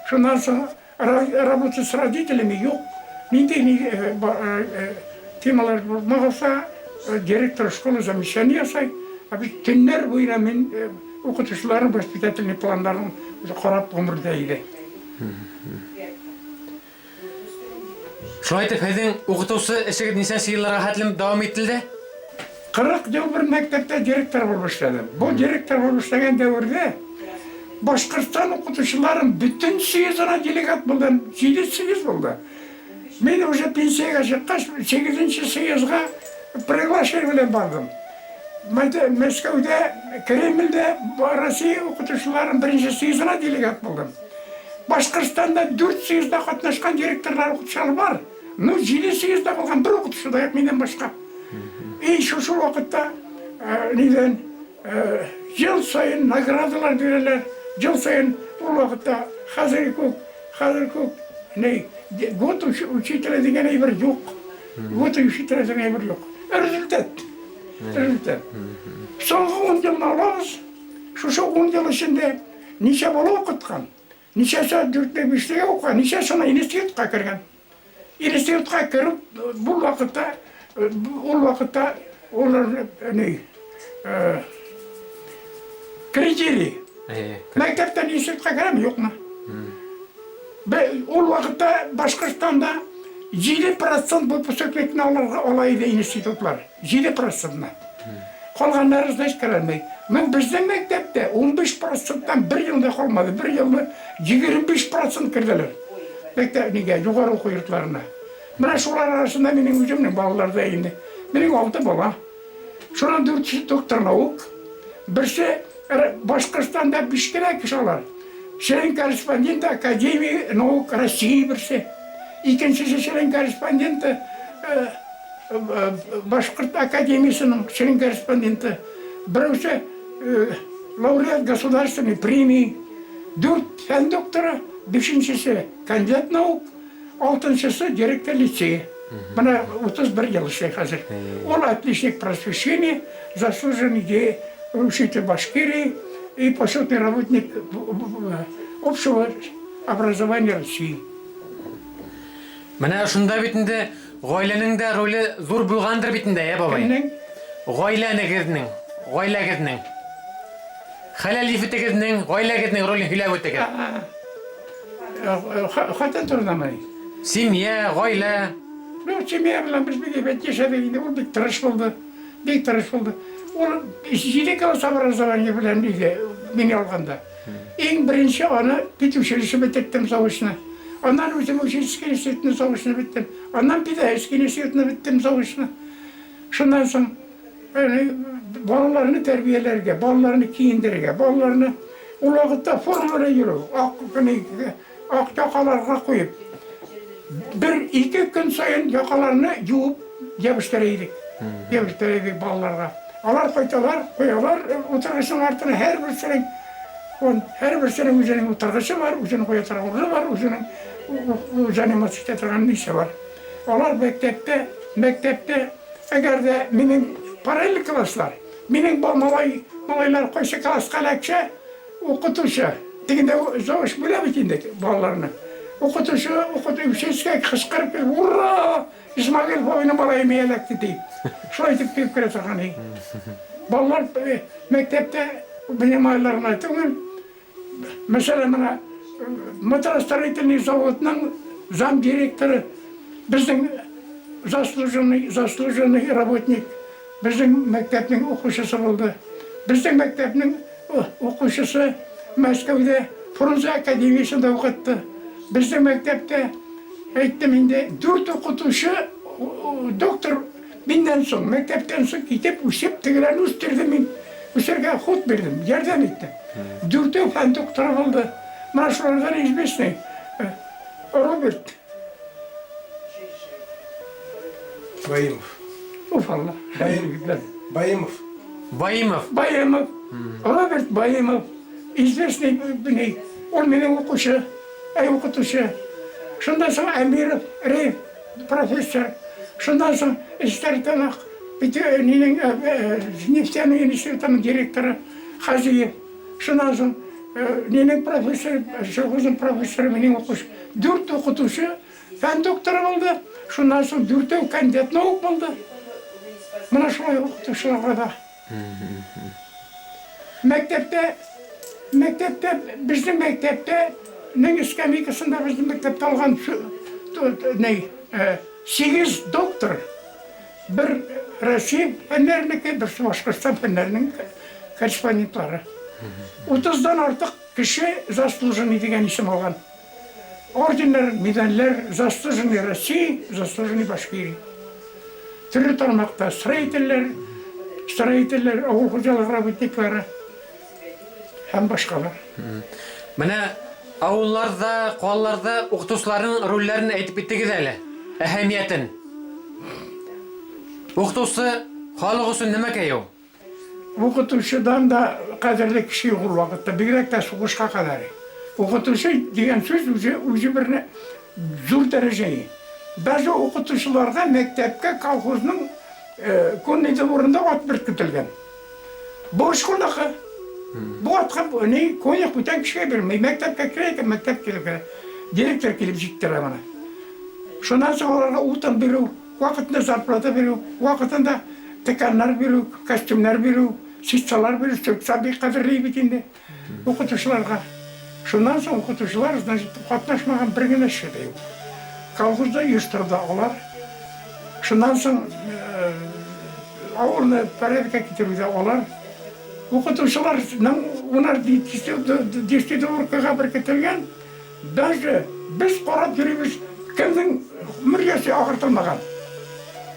Шуннан соң работа с родителями юк. Нинди темалар булмаса, директор школы замечание ясай. Ә бит төннәр буена мин укытучыларның воспитательный планнарын карап гомердә иде. Шулай итеп, һезнең укытучы эшегез ничәнче елларга хәтлем дәвам ителде? 40 ел бер мәктәптә директор булып эшләдем. Бу директор булып эшләгән дәвердә Башкортстан укытучыларын бөтен съездына делегат булдым. 7 съезд булды. Мин уже пенсиягә чыккач, 8 съездга приглашение белән бардым. Мәскәүдә, Кремльдә Россия укытучыларының беренче съездына делегат булдым. Башкортстанда дүрт съездда катнашкан директорлар, укытучылар бар. Ну, җиде съездда булган бер укытучы да юк миннән башка. И шушы вакытта нидән ел саен наградалар бирәләр. Ел саен ул вакытта хәзерге күк, хәзер күк ни год учителя дигән әйбер юк. Год учителя дигән әйбер юк. Результат. Результат. Соңгы 10 елны алабыз. Шушы 10 ел эчендә ничә бала укыткан, ничәсе дүртле, бишлегә укыган, ничәсе институтка кергән. Институтка керү бу вакытта, ул вакытта улар ни критерий. Мәктәптән институтка керәме, юкмы? Ул вакытта Башкортстанда 7% выпускникны алырга ала иде институтлар. 7 процентны. Калганнары, значит, керәлмәй. Ну, безнең мәктәптә 15 проценттан бер ел да калмады. Бер елны 25 процент керделәр. Мәктәп нигә, югары уку йортларына. Менә шулар арасында минем үземнең балалар да инде. Минем 6 бала. Шуннан дүртесе доктор наук. Берсе Башкортстанда биш кенә кеше алар. Член-корреспондент Академии наук России берсе. Икенчесе член-корреспонденты Башкорт академиясенең член-корреспонденты. Берәүсе лауреат государственной премии. Дүрт фән докторы, бишенчесе кандидат наук, алтынчысы директор лицея. Менә 31 ел эшли хәзер. Ул отличник просвещения, заслуженный учитель Башкирии и почетный работник общего образования России. Менә шунда бит инде гаиләнең дә роле зур булгандыр бит инде, ә, бабай? Кемнең? Гаиләнегезнең, гаиләгезнең. Хәләл ефетегезнең, гаиләгезнең ролен һөйләп үтегез. Хатын турындамы? Семья, гаилә. Ну, семья белән без бик әйбәт яшәдек инде. Ул бик тырыш булды. Бик тырыш булды. Ул җиде класс образование белән иде мине алганда. Иң беренче аны педучилище бетерттем заочно. Аннан үзем учительский институтны заочно беттем. Аннан педагогический институтны беттем заочно. Шуннан соң балаларны тәрбияләргә, балаларны киендерергә, балаларны ул вакытта форма белән йөрү, ак ак якаларга куеп, бер-ике көн саен якаларны юып ябыштыра идек. Ябыштыра идек балаларга. Алар кайталар, куялар утыргычның артына һәрберсенең он һәрберсенең үзенең утыргычы бар, үзенең куя торган урыны бар, үзенең заниматься итә торган нисе бар. Алар мәктәптә, мәктәптә, әгәр дә минем параллель класслар, минем бу малай, малайлар кайсы класска эләксә, укытучы, тегендә завуч бүлә бит инде балаларны. Укытучы, укытучы кычкырып килеп, ура! Исмагил бабайның малае миңа эләкте ди. Шулай итеп килеп керә торган иде. Балалар мәктәптә минем малайлар гына түгел, Мәсәлән, менә моторостроительный заводның замдиректоры безнең заслуженный, заслуженный работник, безнең мәктәпнең укучысы булды. Безнең мәктәпнең укучысы Мәскәүдә Фрунзе академиясендә укытты. Безнең мәктәптә, әйттем инде, дүрт укытучы доктор Миннән соң, мәктәптән соң китеп, үсеп, тегеләрне үстердем мин. Үсәргә хут бирдем, ярдәм иттем. Дүртәү фән докторы булды. Менә шулардан известный Роберт. Баимов. Уф, Алла. Баимов. Баимов. Баимов. Роберт Баимов. Известный ни, ул минем укучы, әй укытучы. Шуннан соң Әмиров, Рейф. Профессор, шуннан соң Стәрлетамак нинең нефтяной институтының директоры Хазиев, шуннан соң нинең профессор, Жилгузның профессоры минем укучы, дүрт укытучы фән докторы булды, шуннан соң дүртәү кандидат наук булды. Менә шулай укытучыларга да. Мәктәптә, мәктәптә, безнең мәктәптә, нең эскәмийкасында безнең мәктәптә алган ни, сигез доктор, бер Россия фәннәренеке, берсе Башкортстан фәннәренең корреспондентлары. Утыздан артык кеше заслуженный дигән исем алган. Орденнар, медальләр, заслуженный России, заслуженный Башкирии. Төрле тармакта строительләр, строительләр, авыл хуҗалыгы работниклары һәм башкалар. Менә авылларда, калаларда укытучыларның рольләрен әйтеп киттегез әле, әһәмиятен. Укытучы халык өчен нәмәкәй ул? Укытучыдан да кадерле кеше юк ул вакытта, бигрәк тә сугышка кадәр. Укытучы дигән сүз үзе, үзе бер зур дәрәҗә. Даже укытучыларга мәктәпкә колхозның конный дворында ат беркетелгән. Бу школныкы. Бу атка ни конюх бүтән кешегә бирми. Мәктәпкә керә икән, мәктәп килеп керә. Директор килеп җиктерә моны. Шуннан соң аларга утын бирү, Вакытында зарплата бирү, вакытында тканнар бирү, костюмнар бирү, ситсалар бирү, ситса бик кадерле бит инде укытучыларга. Шуннан соң укытучылар, значит, катнашмаган бер генә эше дә юк. Колхозда оештырды алар. Шуннан соң авылны порядокка китерүдә алар. Укытучыларның унар десятидворкага беркетелгән. Даже без карап йөрибез, кемнең мөрҗәсе агартылмаган.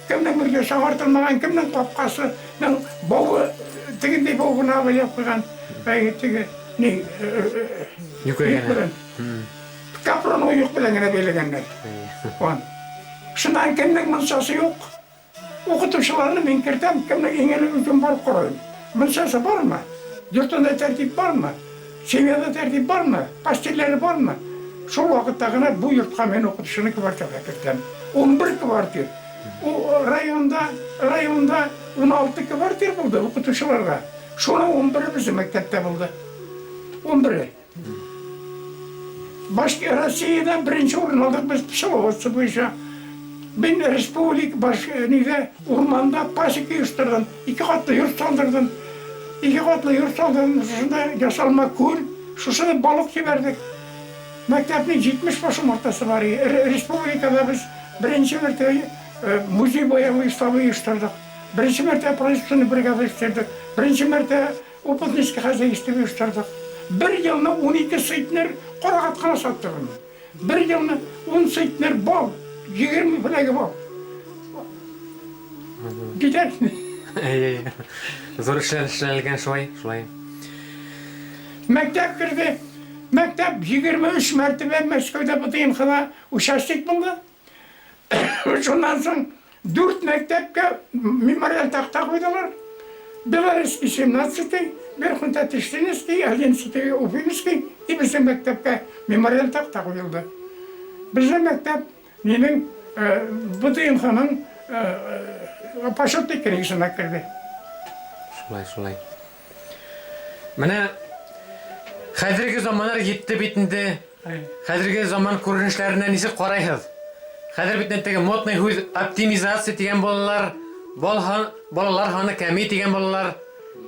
Кемнең мөрҗәсе агартылмаган, кемнең капкасының бавы тегендәй бау гына бәйләп куйган. Әй, теге ни Юкә генә. Капрон оек белән генә бәйләгәннәр. Вон. Шуннан кемнең мунчасы юк? Укытучыларны мин кертәм, кемнең иң элек үзем барып карыйм. Мунчасы бармы? Йортында тәртип бармы? Семьяда тәртип бармы? Постельләре бармы? Шул вакытта гына бу йортка мин укытучыны квартирга кертәм. 11 квартир. Ул районда, районда 16 квартир булды укытучыларга. Шуның 11-е безнең мәктәптә булды. 11-е. Башка Россиядә беренче урын алдык без пчеловодство буенча. Мин республик баш нидә урманда пасека оештырдым. Ике катлы йорт салдырдым. Ике катлы йорт салдырдым. Шушында ясалма күл, шушында балык җибәрдек. Мәктәпнең 70 баш умартасы бар. Республикада без беренче мәртәбә музей боевой штабы оештырдык. Беренче мәртәбә производственный бригада үстердек. Беренче мәртәбә опытнический хозяйство оештырдык. Бер елны 12 центнер карагат кына саттык. Бер елны 10 центнер бал, 20 фләге бал. Китәр. Әй, зур эшләр эшләнелгән шулай, шулай. Мәктәп керде. Мәктәп 23 мәртәбә Мәскәүдә БДНХда участник булды. Шуннан соң дүрт мәктәпкә мемориаль такта куйдылар. Белорусский 17-й, Верхнетатыштинский, 11-й Уфимский и безнең мәктәпкә мемориаль такта куелды. Безнең мәктәп минем БДНХның почетный книгасына керде. Шулай, шулай. Менә хәзерге заманнар җитте бит инде. Хәзерге заман күренешләренә ничек карайсыз? Хәзер бит теге модный һүз оптимизация дигән балалар, балалар һаны кәми дигән балалар,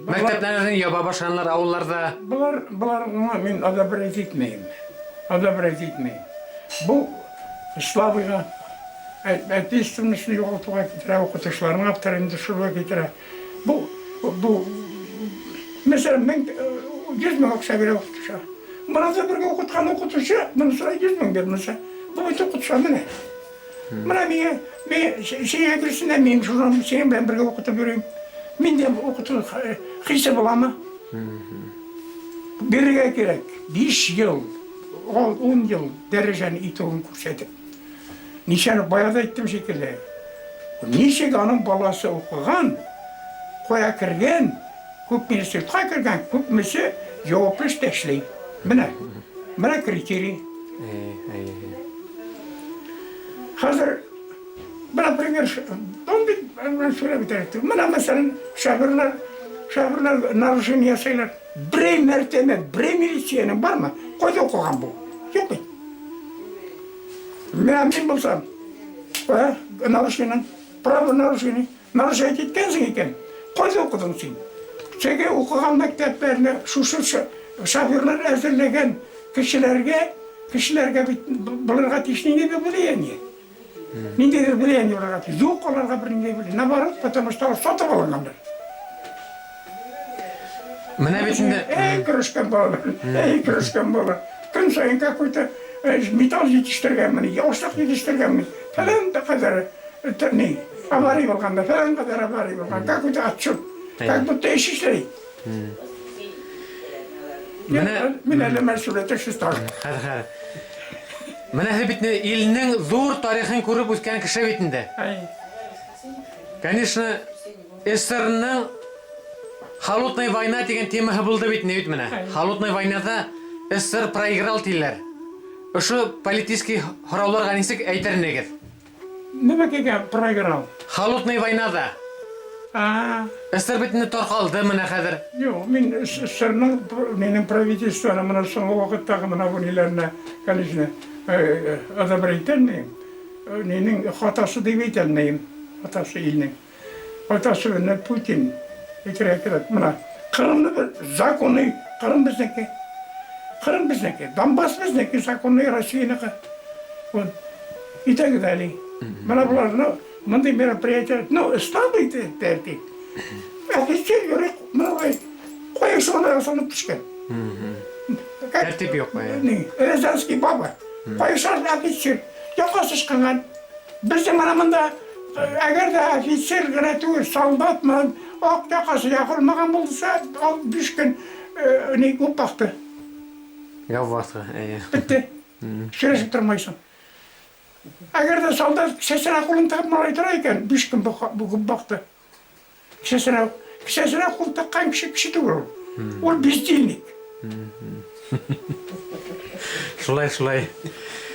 мәктәпләрне яба башлаганнар авылларда. Болар, боларга мин одобрять итмим. Одобрять итмим. Бу слабыйга ответственностьны югалтуга китерә, укытучыларның авторын төшерүгә китерә. Бу, бу, мәсәлән, мең, 100 мең акча бирә укытучыга. Монысы бергә укыткан укытучы, монысына 100 мең бирмәсә, бу бит укытучы менә. Менә миңа, мин сиңа бирсенә, мин шуны синең белән бергә укытып йөрим. Мин дә укыту хисе буламы? Бирергә кирәк. 5 ел, 10 ел дәрәҗәне итүен күрсәтеп. Ничәне бая да әйттем шикелле. Ничек аның баласы укыган, кая кергән, күпме институтка кергән, күпмесе җаваплы эштә эшли. Менә, менә критерий. Хәзер, менә пример, он бит сөйләп бетерә. Менә мәсәлән, шоферлар, шоферлар нарушение ясыйлар. Берәй мәртәбә, берәй милициянең бармы? Кайда укыган бу? Юк бит. Менә мин булсам, ә, нарушение, право нарушение, нарушать иткәнсең икән, кайда укыдың син? Теге укыган мәктәпләрне шушы шоферлар әзерләгән кешеләргә, кешеләргә бит булырга тиеш ниндидер влияние. Ниндидер влияние булырга тиеш. Юк аларга бернинди влияние. Наоборот, потому что алар сатып алынганнар. Менә бит инде. Әй, көрәшкән балалар, әй, көрәшкән балалар. Көн саен какой-то металл җитештергәнмен, ашлык җитештергәнмен. Фәлән кадәр ни, авария булганда, фәлән кадәр авария булган. Какой-то отчет. Как будто эш эшли. Менә мин әле мәсьүлияте шестар. Хәзер, хәзер. Менә сез бит илнең зур тарихын күреп үскән кеше бит инде. Конечно, СССРның Холодная война дигән темаһы булды бит, не бит менә. Холодная войнада СССР проиграл диләр. Ошо политический һорауларга ничек әйтер инегез? Нимәкәгә проиграл? Холодная войнада. А, СССР бит инде таркалды менә хәзер. Юк, мин СССРның минем правительствоны менә соңгы вакыттагы менә бу ниләренә, конечно, одобрять итәлмим. Нинең хатасы дип әйтәлмим. Хатасы илнең. Хатасы менә Путин әйтергә кирәк. Менә Кырымны бер законный Кырым безнеке. Кырым безнеке, Донбасс безнеке, законный Россиянеке. Вот. И так далее. Менә боларны мондый мероприятие, ну, слабый тәртип. Офицер йөри, менә кая шуны салып төшкән. Тәртип юк. Рязанский баба. Кая офицер. Якасы ычкынган. Безнең менә монда әгәр дә офицер генә түгел, солдат менән ак якасы ягылмаган булса, ул 5 көн ни күп бакты. Ябасы, әйе. Бетте. Сөйләшеп тормайсың. Әгәр дә солдат кесәсенә кулын тыгып малай тора икән, 5 көн күп бакты. Кесәсенә, кесәсенә кул тыккан кеше кеше түгел ул. Ул бездельник. Шулай, шулай.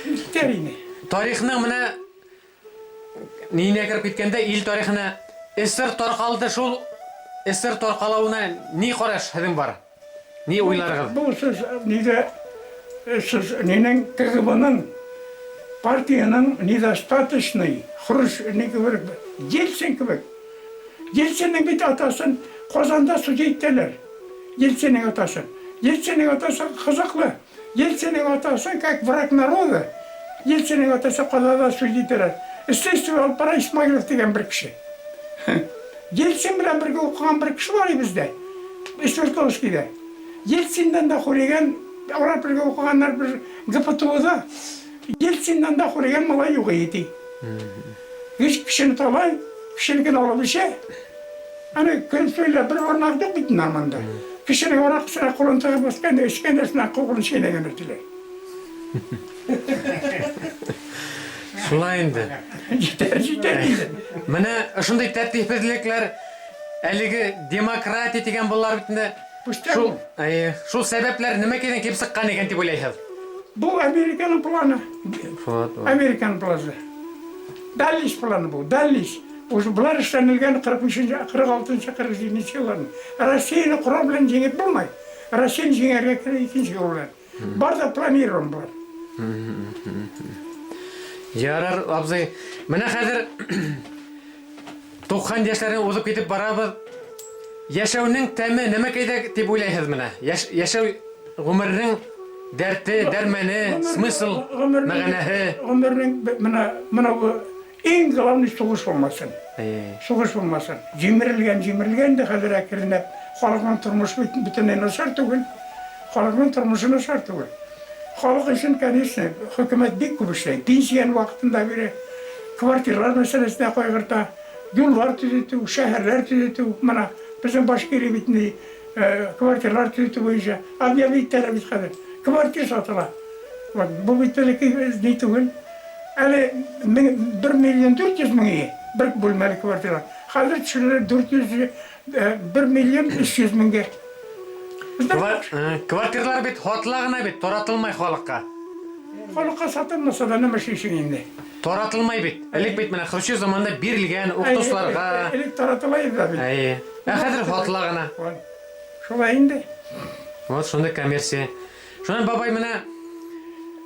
Китәр инде. Тарихның менә ниенә кереп киткәндә, ил тарихына СССР таркалды, шул СССР таркалуына ни караш һеҙҙең бар? Ни уйларығыҙ? Бу сүз нидә сүз нинең КГБның партиянең недостаточный Хрущ ни кебек Ельцин кебек. Ельцинның бит атасын Казанда судить иттеләр. Ельцинның атасы. Ельцинның атасы кызыклы. Ельцинның атасы как враг народа. Ельцинның атасы Казанда судить иттеләр. Следствие алып бара Исмаилов дигән бер кеше. Ельцин белән бергә укыган бер кеше бар бездә. Свердловскийда. Ельциннан да хулиган, алар бергә укыганнар бер ГПТУда. Ельциннан да хулиган малай юк иде. Һич кешене талай, кешенекен алып эчә. Аны көлеп сөйләп бер бармак юк бит монда. Кешенең аракысына кулын тыгып үскән, эчкән нәрсәсенә кулын чәйнәгән диләр. Шулай инде. Җитәр, җитәр инде. Менә шундый тәртипсезлекләр, әлеге демократия дигән болар бит инде. Шул, әйе, шул сәбәпләр нәмәкәдән килеп чыккан икән дип уйлайсыз? Бу Американың планы. Американың планы. Даллис планы бу, Даллис. Уже болар эшләнелгән 45-нче, 46-нчы, 47-нче елларда. Россияне корал белән җиңеп булмый. Россияне җиңәргә кирәк икенче юл белән. Бар да планирован болар. Ярар, абзый. Менә хәзер 90 яшьләрне узып китеп барабыз. Яшәүнең тәме нәмәкәйдә дип уйлайсыз менә? Яш, яшәү гомернең дәрте, дәрмәне, смысл, мәгънәһе. Гомернең менә менә бу иң главный сугыш булмасын. Сугыш булмасын. Җимерелгән, җимерелгән дә хәзер әкренләп халыкның тормышы бөтенләй начар түгел. Халыкның тормышы начар түгел. Халык өчен, конечно, хөкүмәт бик күп эшләй. Пенсияне вакытында бирә, квартиралар мәсьәләсенә кайгырта, юллар төзетү, шәһәрләр төзетү. Менә безнең Башкирия бит инде квартиралар төзетү буенча объявить итәләр бит хәзер. Квартир сатыла. Вот, бу бит элекке ни түгел. Әле 1 миллион 400 мең ие, бер бүлмәле квартира. Хәзер төшерәләр 400, 1 миллион 300 меңгә. Квартиралар бит һатыла гына бит, таратылмай халыкка. Халыкка сатылмаса да нәмә эшлисең инде? Таратылмай бит. Элек бит менә Хрущев заманында бирелгән укытучыларга. Элек таратыла иде бит. Әйе. Ә хәзер һатыла гына. Шулай инде. Вот шундый коммерция. Шуннан бабай менә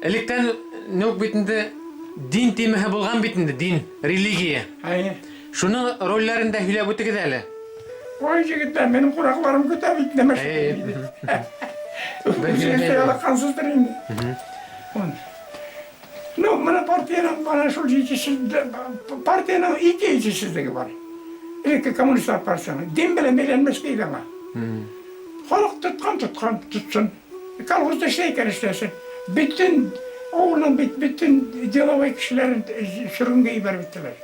электән үк бит инде дин темаһы булган бит инде, дин, религия. Әйе. Шуның рольләрен дә һөйләп үтегез әле. Ой, егетләр, минем кунакларым көтә бит, нәмә шикелле. Үзегез дә ялыккансыздыр инде. Ну, менә партиянең менә шул җитешсез, партиянең ике җитешсезлеге бар. Элекке коммунистлар партиясенең. Дин белән бәйләнмәскә иде аңа. Халык тоткан, тоткан, тотсын. Колхозда эшләй икән, эшләсен. Бөтен авылның бит бөтен деловой кешеләрен сөргенгә ибәреп беттеләр.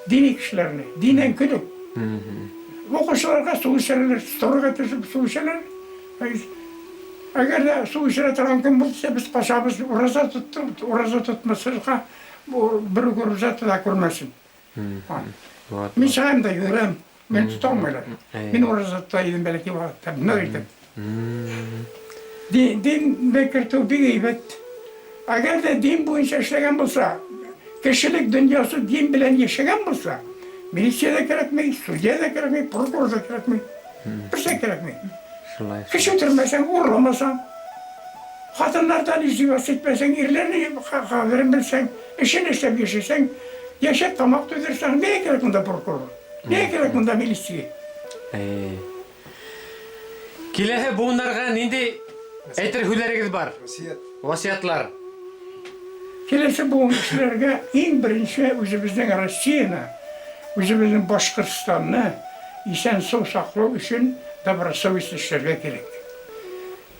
Дини кешеләрне. Диннән көлеп. Укучыларга су эчерәләр, сторга төшеп су эчәләр. Әгәр дә су эчерә торган көн булса, без качабыз, ураза тоттык, ураза тотмасырга бер үк ураза тота күрмәсен. Мин чыгам да йөгерәм. Мине тота алмыйлар. Мин ураза тота идем бәләкәй вакытта, нык итеп. Динне кертү бик әйбәт. Әгәр дә дин буенча эшләгән булса, кешелек дөньясы дин белән яшәгән булса, милиция дә кирәкми, судья да кирәкми, прокурор да кирәкми. Берсе кирәкми. Шулай. Кеше үтермәсәң, урламасаң, хатыннардан издеваться итмәсәң, ирләрнең кадерен белсәң, эшен эшләп яшәсәң, яшәп тамак туйдырсаң, нигә кирәк монда прокурор? Нигә кирәк монда милиция? Киләһе буыннарга нинди әйтер һүзләрегез бар? Васыять. Васыятлар. Киләсе буын кешеләргә иң беренче үзебезнең Россияне, үзебезнең Башкортстанны исән-сау саклау өчен добросовестно эшләргә кирәк.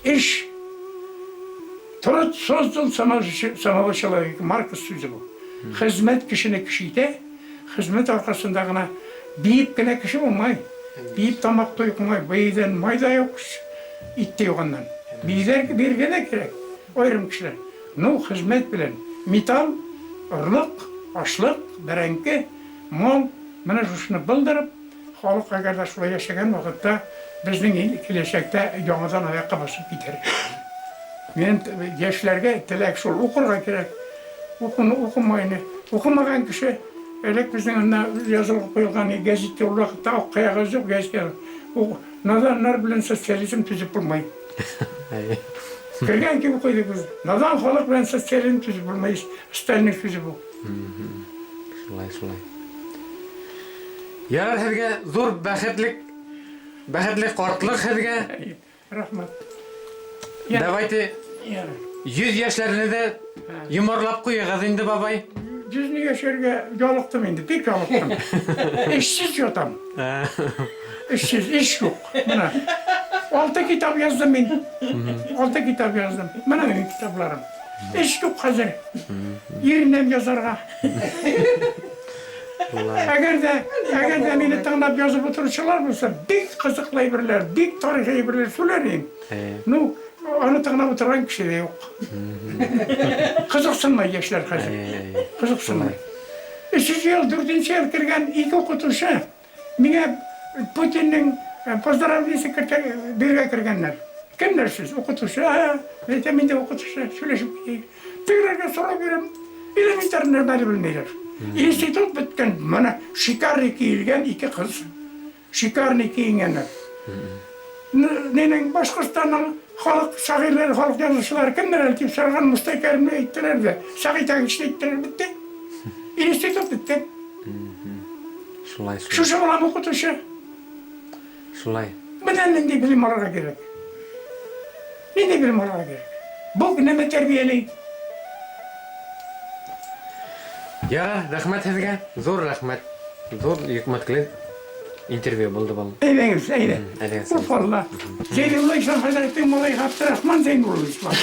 Эш, труд создал самого человека, Маркс сүзе бу. Хезмәт кешене кеше итә, хезмәт аркасында гына биеп кенә кеше булмай. Биеп тамак туймай, биюдән май да юк, ит тә юк аннан. Биюләр биергә дә кирәк, аерым кешеләр. Ну, хезмәт белән металл, орлык, ашлык, бәрәңге, мал, менә шушыны булдырып, Халык әгәр дә шулай яшәгән вакытта, безнең ил киләчәктә яңадан аякка басып китәр. Минем яшьләргә теләк шул, укырга кирәк. Укуны укымайны. Укымаган кеше, элек безнең анда язылып куелган гәзиттә ул вакытта ак кәгазь юк, гәзит. Наданнар белән социализм төзеп булмый. Кергән кебек укыйдык без. Надан халык белән социализм төзеп булмый. Сталинның сүзе бу. Шулай, шулай. Ярар һеҙгә зур бәхетлек, бәхетле картлык һеҙгә. Рәхмәт. Давайте 100 яшьләрне дә йомарлап куегыз инде, бабай. Жизни яшәргә ялыктым инде, бик ялыктым. Эшсез ятам. Эшсез, эш юк. Менә. Алты китап яздым мин. Алты китап яздым. Менә минем китапларым. Эш юк хәзер. Иреннән язарга. Әгәр дә, әгәр дә мине тыңлап язып утыручылар булса, бик кызыклы әйберләр, бик тарихи әйберләр сөйләр идем. Ну, аны тыңлап утырган кеше дә юк. Кызыксынмый яшьләр хәзер. Кызыксынмый. Өченче ел, дүртенче ел кергән ике укытучы миңа Путинның поздравлениесе бирергә кергәннәр. Кемнәр сез? Укытучы. Ә, әйтәм, мин дә укытучы, сөйләшеп китик. Тегеләргә сорау бирәм, элементар нормаль белмиләр. Институт беткән, менә шикарный киелгән ике кыз. Шикарный киенгәннәр. Нинең Башкортстанның халык шагыйрьләре, халык язучылары кемнәр әле дип сораган Мостай Кәримне әйттеләр дә, Сәгыйть Агичне әйттеләр, бетте. Институт бетте. Шулай, шулай. Шушы балам укытучы. Шулай. Менә нинди белем алырга кирәк. Нинди белем алырга кирәк? Бу нәмә тәрбияли. Ярар, рәхмәт сезгә. Зур рәхмәт. Зур йөкмәткеле интервью булды был. Әйдәгез, әйдә. Әйдәгез. Уф Алла. Зәйнулла Ислам хәзрәтнең малае Габдрахман Зәйнулла Ислам.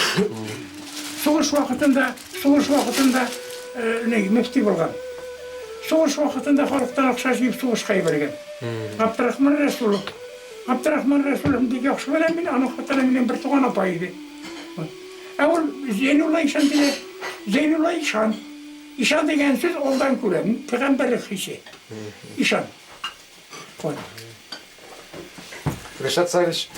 Сугыш вакытында, сугыш вакытында э, не, мөфти булган. Сугыш вакытында халыктан акча җыеп сугышка җибәргән. Габдрахман Рәсулов. Габдрахман Рәсулов бик яхшы беләм мин, аның хатыны минем бер туган апа иде. Вот. Ә ул Зәйнулла ишан диләр. Зәйнулла ишан. Ишан дигән сүз алдан күрә, пәйгамбәрлек хисе. Ишан. Вот. Ришат Савич,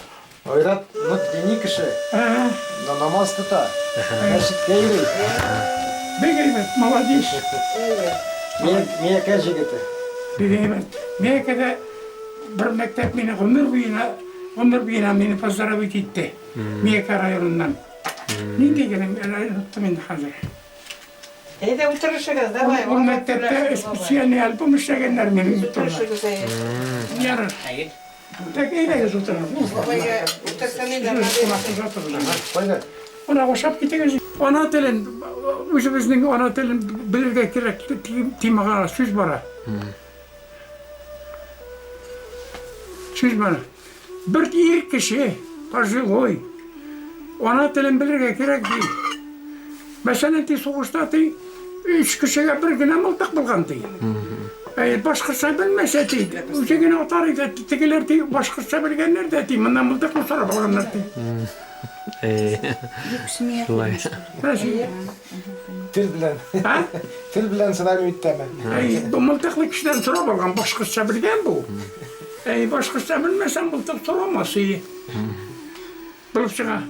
Айрат нык дини кеше, Ага. но намаз тота, мәчеткә йөри. Бик әйбәт, молодец. Миякә җегете. Бик әйбәт. Миякәдә бер мәктәп мине гомер буена, гомер буена мине поздравить итте. Миякә районыннан. Нинди генә, оныттым инде хәзер. Әйдә утырышыгыз, давай. Ул мәктәптә специальный альбом эшләгәннәр минем турында. Утырышыгыз, әйе. Ярар. Так, әйдәгез утырыгыз. Бабайга утырсын инде, Кайда? Кунак ашап китегез. Ана телен, үзебезнең ана телен белергә кирәк темага сүз бара. Сүз бара. Бер ир кеше, пожилой, ана телен белергә кирәк ди. Мәсәлән, ди, сугышта ди, өч кешегә бер генә мылтык булган ди. Ә башкортча белмәсә ди, үзе генә атар иде. Тегеләр ди, башкортча белгәннәр дә ди, моннан мылтыкны сорап алганнар ди. Шулай. Тел белән. А? Тел белән сынамый үтәме? Әй, бу мылтыклы кешедән сорап алган, башкортча белгән бу. Әй, башкортча белмәсәң, мылтык сорамас иде. Булып чыга.